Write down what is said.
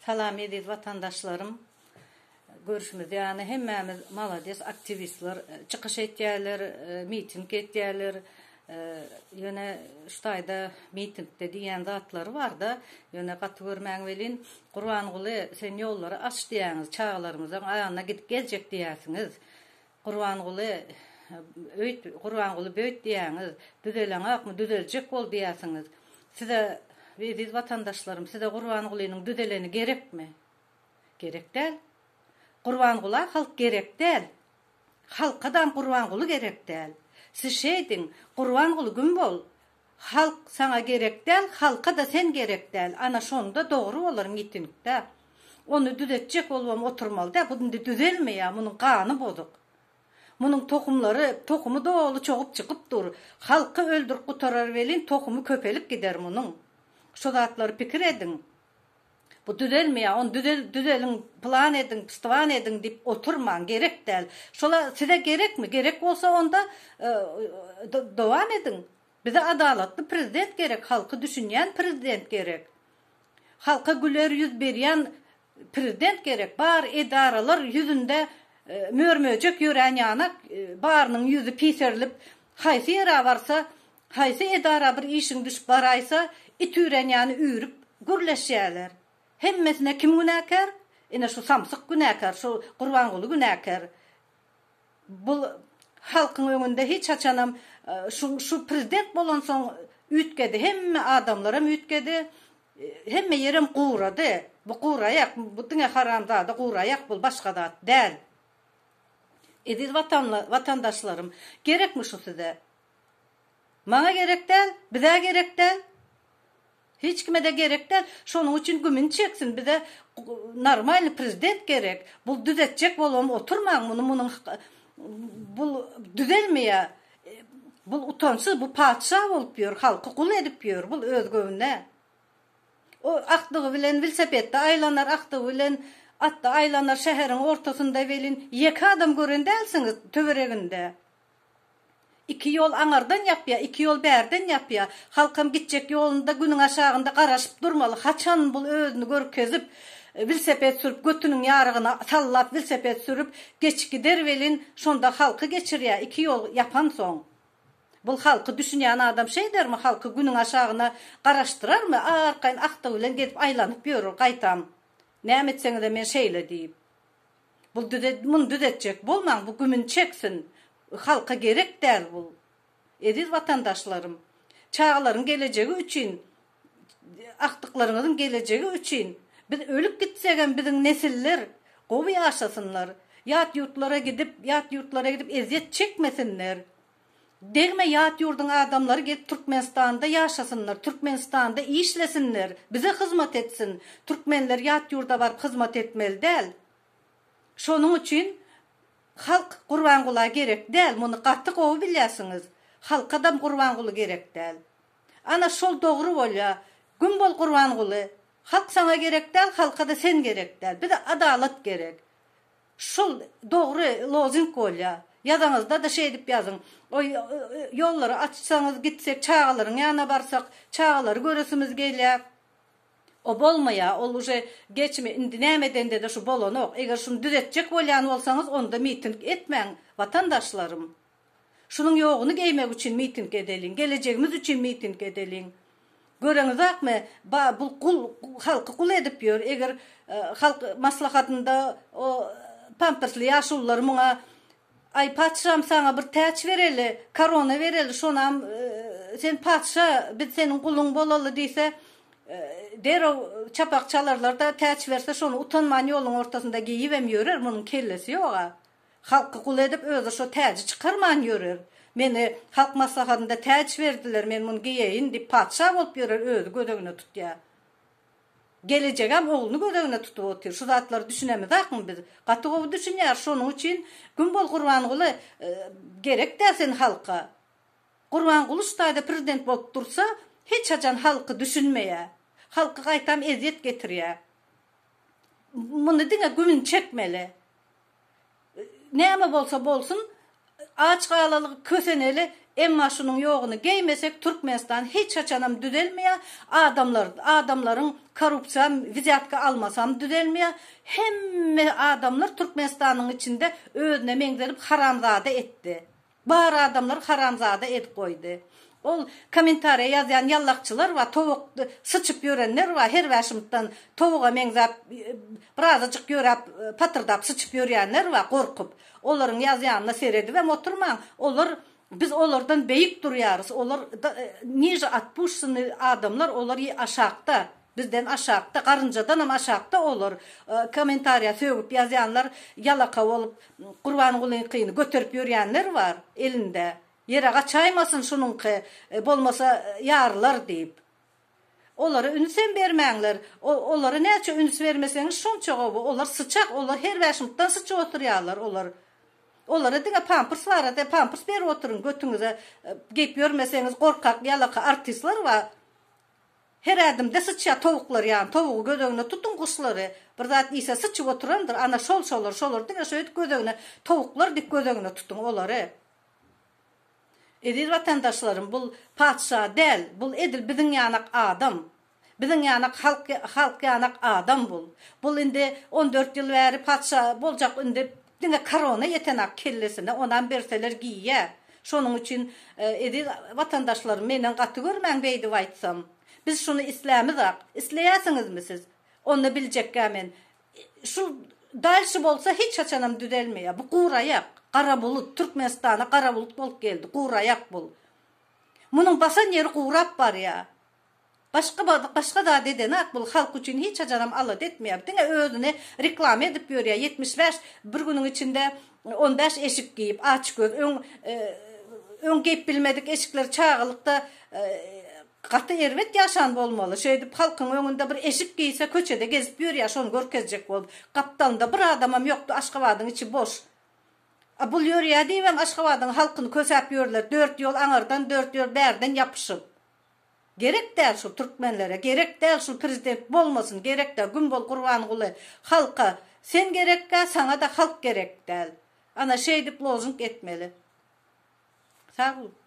Salam eziz watandaşlarym. Görüşimiz ýaly hemmämiz malades aktiwistler çykyş etýärler, miting etýärler. Ýöne şu taýda mitingde diýýän zatlary barda, ýöne gaty görmäň welin Gurbanguly sen ýollary aç diýýäňiz, çagalarymyzyň aýagyna gidip geljek diýýärsiňiz. Gurbanguly öýt, Gurbanguly böýt diýýäňiz, düzeleňokmy, düzeljek bol diýýärsiňiz. Size eziz watandaşlarym, size Gurbangulynyň düzeleni gerekmi? Gerek däl. Gurbangula halk gerek däl. Halkadam Gurbanguly gerek däl. Siz şeýdiň, Gurbanguly güm bol. Halk saňa gerek däl, halka-da sen gerek däl. Ana şonda dogry bolar mitingde. Ony düzetjek bolubam oturmaly däl. Bu indi düzelmeýär, munuň gany bozuk. Munuň tohumlary, tohumy doly çogup çykyp dur. Halky öldürip gutarar welin tohumy köpelip gider munuň. Şo zatlary pikir ediň. Bu düzelmeýär, ony düzel, düzeliň, plan ediň, pstwan ediň diýip oturmaň, gerek däl. Şola size gerekmi? Gerek bolsa onda dowam ediň. Bize adalatly prezident gerek, halky düşünýän prezident gerek. Halka güler ýüz berýän prezident gerek. Bar edaralar ýüzünde mör-möjek ýörän ýanak, barynyň ýüzi piserilip, haýsy ýere barsa, Haýsy edara bir işiň düşüp baraýsa, it üýren ýaly üýrüp gürleşýärler. Hemmesine kim günäkär? Ine şu samsyk günäkär, şu Gurbanguly günäkär. Bul halkyň öňünde hiç haçanam şu şu prezident bolansoň üýtgedi, hemme adamlaram üýtgedi, hemme ýerem gurady. Bu guraýak, bu diňe haramzada guraýak bul başga zat däl. Eziz watandaşlarym, gerekmi şu size? Maňa gerek däl, bizä gerek däl. Hiç kime-de gerek däl. Şonuň üçin gümüni çeksin. Bize normalny prezident gerek. Bul düzetjek bolubam oturmaň muny munuň bul düzelmeýär. Bul utançsyz bu patyşa bolup ýör, halky gul edip ýör bul öz göwnüne. O akdygy bilen welosipedde aýlanar, akdygy bilen atda aýlanar şäheriň ortasynda welin ýeke adam gören dälsiňiz töwereginde. Iki ýol aňardan ýapýa, iki ýol bärden ýapýa. Halkam gitjek ýolunda günüň aşagynda garaşyp durmaly. Haçan bul özüni görkezip, wilseped sürüp, götüniň ýarygyna sallap wilseped sürüp, geçip gider welin, şonda halky geçirýä, iki ýol ýapansoň. Bul halky düşünýän adam şeýdermi, halky günüň aşagyna garaşdyrarmy, arkaýyn akdygy bilen gezip aýlanyp ýörür gaýtam. Näme etseňizem men şeýle diýip. Bul düzet muny düzetjek bolmaň bu gümün çeksin halka gerek däl bul eziz watandaşlarym çagalaryň gelejegi üçin agtyklaryňyzyň gelejegi üçin biz ölüp gitsegem biziň nesiller gowy ýaşasynlar ýat ýurtlara gidip ýat ýurtlara gidip ezýet çekmesinler degme ýat ýurduň adamlary gelip Türkmenistanda ýaşasynlar Türkmenistanda işlesinler bize hyzmat etsin türkmenler ýat ýurda baryp hyzmat etmeli däl şonuň üçin halk Gurbangula gerek däl muny gaty gowy bilýäsiňiz halkadam Gurbanguly gerek däl ana şol dogry bolýa güm bol Gurbanguly halk saňa gerek däl halkada sen gerek däl bize adalat gerek Şul dogry lozing bolýa. Ýazaňyzda-da şeýdip ýazyň. Oý, ýollary açsaňyz gitsek çagalaryň ýanyna barsak, çagalary göresimiz gelýä. O bolmaýa, ol uje geçmi, indi näme edende-de şu bolanok. Eger şuny düzetjek bolýan bolsaňyz, onda miting etmäň, watandaşlarym. Şunuň ýoguny geýmek üçin miting edeliň, gelejegimiz üçin miting edeliň. Göreňizakmy, ba bu gul halky gul edip ýör. Eger halk maslahatynda o pampersli ýaşulular muňa Aý patyşam saňa bir täç bereli, korona bereli, şonam sen patyşa, biz seniň guluň bolaly diýse, derrew çapak çalarlar-da, täç berse şony utanman ýoluň ortasynda geýibem ýörer, munuň kellesi ýog-a. Halky gul edip özi şo täji çykarman ýörer. Meni halk maslahatynda täç berdiler men muny geýeýin diýip patyşa bolup ýörer özi göz öňüne tutýar. Gelejegem ogluny göz öňüne tutup otyr. Şu zatlary düşünemizakmy biz? Gaty gowy düşünýäris şonuň üçin güm bol Gurbanguly gerek däl sen halka. Gurbanguly şu taýda prezident bolup dursa hiç haçan halky düşünmeýär. Halka gaýtam ezýet getirýär. Muny diňe gümüni çekmeli. Näme bolsa bolsun, aç galaly, köseneli. Emma şunuň ýoguny geýmesek Türkmenistan hiç haçanam düzelmeýär, adamlar adamlaryň korrupsiýa wzýatka almasam düzelmeýär. Hemme adamlar Türkmenistanyň içinde özüne meňzedip haramzada etdi. Bar adamlar haramzada edip goýdy. Ol kommentariýa ýazýan ýallakçylar bar, towuk syçyp ýörenler bar, her bäşimtdan towuga meňzäp birazajyk ýöräp patyrdap syçyp ýörýänler bar gorkup. Olaryň ýazýanyna seredibem oturmaň. Olar biz olardan beýik durýarys. Olar niže otpuşsyny adamlar olar aşakda. Bizden aşakda, garynjadanam aşakda olar. Kommentariýa sögüp ýazýanlar ýalaka bolup Gurbangulyňkyny göterip ýörýänler bar elinde. Ýere gaçaýmasyn şunuňky, bolmasa ýarylar diýip. Olara ünsem bermäňler. Olara näçe üns bermeseňiz şonça gowy. Olar syçak, olar her bäşmutdan syçyp oturýarlar olar. Olara diňe pampers barada pampers berip oturyň götüňize geýip ýörmeseňiz gorkak ýalaka artistler bar. Her ädimde syçýar towuklar ýany towugy gözegine tutuň guşlary bir zat iýse syçyp oturandyr ana şol şolar şolar diňe şöýdip gözegine towuklar dik gözegine tutuň olary. Eziz watandaşlarym bul patyşa däl bul edil biziň ýanak adam biziň ýanak halk halk ýanak adam bul bul indi on dört ýyl bäri patyşa boljak indi diňe korona ýetenak kellesine onam berseler giýýä şonuň üçin eziz watandaşlarym menden gaty görmäň beýdip aýtsam biz şuny islämizak isleýäsiňizmi siz onda biljekgä men Şu dalşy bolsa hiç haçanam düzelmeýär. Bu guraýak, gara bulut, Türkmenistana gara bulut bolup geldi, guraýak bul. Munuň basan ýeri gurap barýar. Başga başga zat edenak bul, halk üçin hiç haçanam alada etmeýär. Diňe özüni reklama edip ýörýär. 75 bir günüň içinde 15 eşik geýip, açgöz, öň öň geýip bilmedik eşikleri çagalykda Gaty erbet ýaşan bolmaly. Şeýdip halkyň öňünde bir eşik geýse köçede gezip ýörýär şony görkezjek bolup. Gapdalynda bir adamam ýokdy Aşgabadyň içi boş. A bul ýörýä diýibem Aşgabadyň halkyny kösäp ýörler dört ýol aňardan dört ýol bärden ýapyşyp. Gerek däl şul türkmenlere gerek däl şul prezident bolmasyn gerek däl güm bol Gurbanguly halka sen gerekgä saňada halk gerek däl. Ana şeýdip lozung etmeli. Sag boluň.